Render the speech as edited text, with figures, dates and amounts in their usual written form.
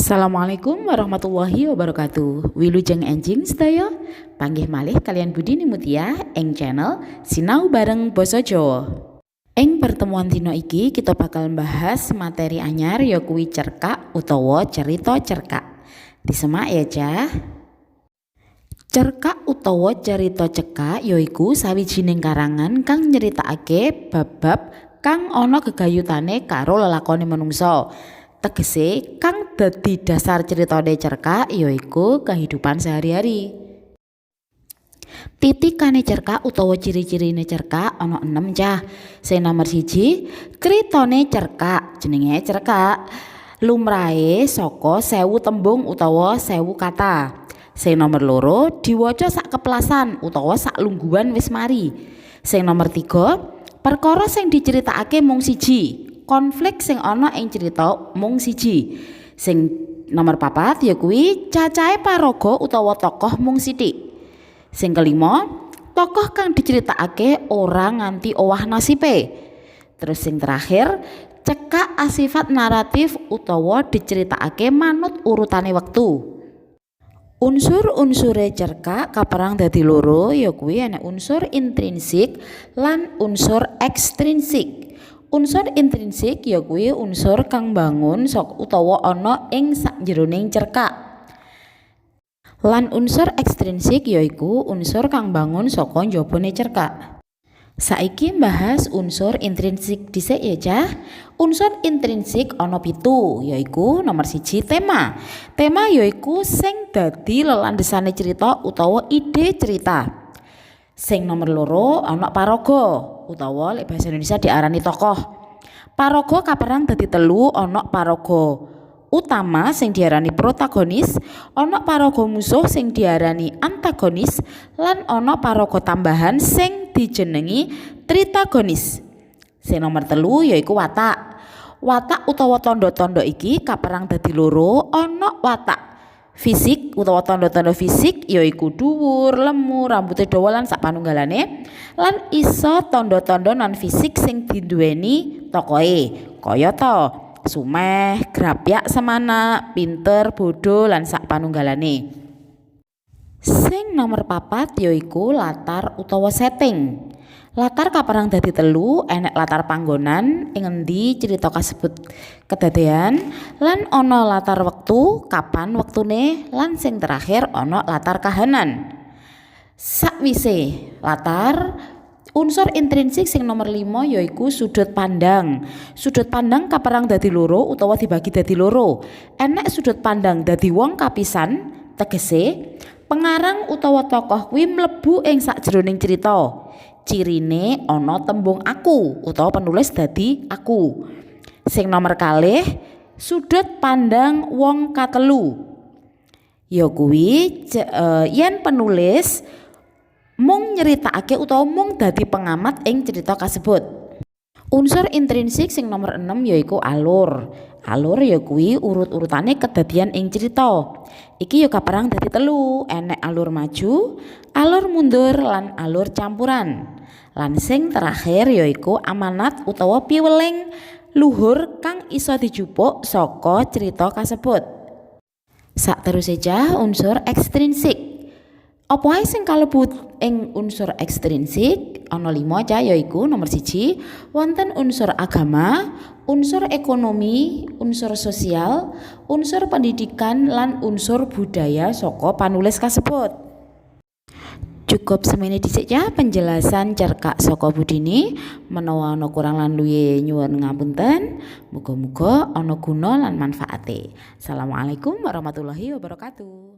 Assalamualaikum warahmatullahi wabarakatuh. Wilujeng enjing sedaya. Panggih malih kaliyan Budini Mutia ing channel Sinau Bareng Basa Jawa. Ing pertemuan dina iki kita bakal bahas materi anyar, ya kuwi cerkak utawa cerita cerkak. Disemak ya, Cah. Cerkak utawa cerita cekak yaiku sawijining karangan kang nyeritakake bab-bab kang ana gegayutane karo lelakone manungsa. Tegese, kang dadi dasar critane cerkak yaiku kehidupan sehari-hari. Titikane cerkak utawa ciri-cirine cerkak ana 6, Cah. Sing nomor 1, critane cerkak, jenenge cerkak. Lumrahe saka 1000 tembung utawa 1000 kata. Sing nomor 2, diwaca sak keplasan utawa sak lungguhan wis mari. Sing nomor 3, perkara sing diceritakake mung siji. Konflik sing ana ing cerita mung siji. Sing nomor 4 ya kuwi cacahe paraga utawa tokoh mung sithik. Sing kelima, tokoh kang diceritakake ora nganti owah nasibe. Terus sing terakhir, cekak asifat naratif utawa diceritakake manut urutane wektu. Unsur-unsure cerkak kaperang dadi loro, ya kuwi enek unsur intrinsik lan unsur ekstrinsik. Unsur intrinsik ya kuwi unsur kang mbangun sok utawa ana ing sakjroning cerkak. Lan unsur ekstrinsik yaiku unsur kang mbangun saka njabane cerkak. Saiki mbahas unsur intrinsik dhisik ya, Cah. Unsur intrinsik ana 7, yaiku nomor 1, tema. Tema yaiku sing dadi lelandesane cerita utawa ide cerita. Sing nomor 2 ana paraga utawa lek bahasa Indonesia diarani tokoh. Paraga kaperang dadi telu, ana paraga utama sing diarani protagonis, ana paraga musuh sing diarani antagonis, lan ana paraga tambahan sing dijenengi tritagonis. Sing nomor 3 yaiku watak. Watak utawa tanda-tanda iki kaperang dadi loro, ana watak fisik utawa tanda-tanda fisik yaiku dhuwur, lemu, rambute dawa, lan sak panunggalane, lan iso tanda-tanda non fisik sing diduweni tokohe, kayata sumeh, grapyak semanak, pinter, bodho, lan sak panunggalane. Sing nomor 4 yaiku latar utawa setting. Latar kaperang dadi telu, enek latar panggonan ing endi cerita kasebut kedadean, lan ana latar wektu, kapan wektune, lan sing terakhir ana latar kahanan. Sakwise latar, unsur intrinsik sing nomor 5 yaiku sudut pandang. Sudut pandang kaperang dadi loro utawa dibagi dadi loro. Enek sudut pandang dadi wong kapisan, tegese pengarang utawa tokoh kuwi mlebu ing sakjroning cerita. Cirine ana tembung "aku" utawa penulis dadi "aku". Sing nomor 2, sudut pandang wong katelu. Ya kuwi yen penulis mung nyeritakake utawa mung dadi pengamat ing cerita kasebut. Unsur intrinsik sing nomor 6 yaiku alur. Alur ya kuwi urut-urutane kedadian ing cerita. Iki ya kaperang dadi telu, enek alur maju, alur mundur, lan alur campuran. Lan sing terakhir yaiku amanat utawa piweling luhur kang iso dijupuk saka cerita kasebut. Sakteruse, Cah, unsur ekstrinsik. Apa ae sing kalebu ing unsur ekstrinsik? Ana 5, Cah, yaiku nomor 1 wonten unsur agama, unsur ekonomi, unsur sosial, unsur pendidikan, lan unsur budaya saka panulis kasebut. Cukup semene dhisik ya penjelasan cerkak saka Budini. Menawa ana kurang lan luwihe, nyuwun ngapunten. Muga-muga ana guna lan manfaate. Assalamualaikum warahmatullahi wabarakatuh.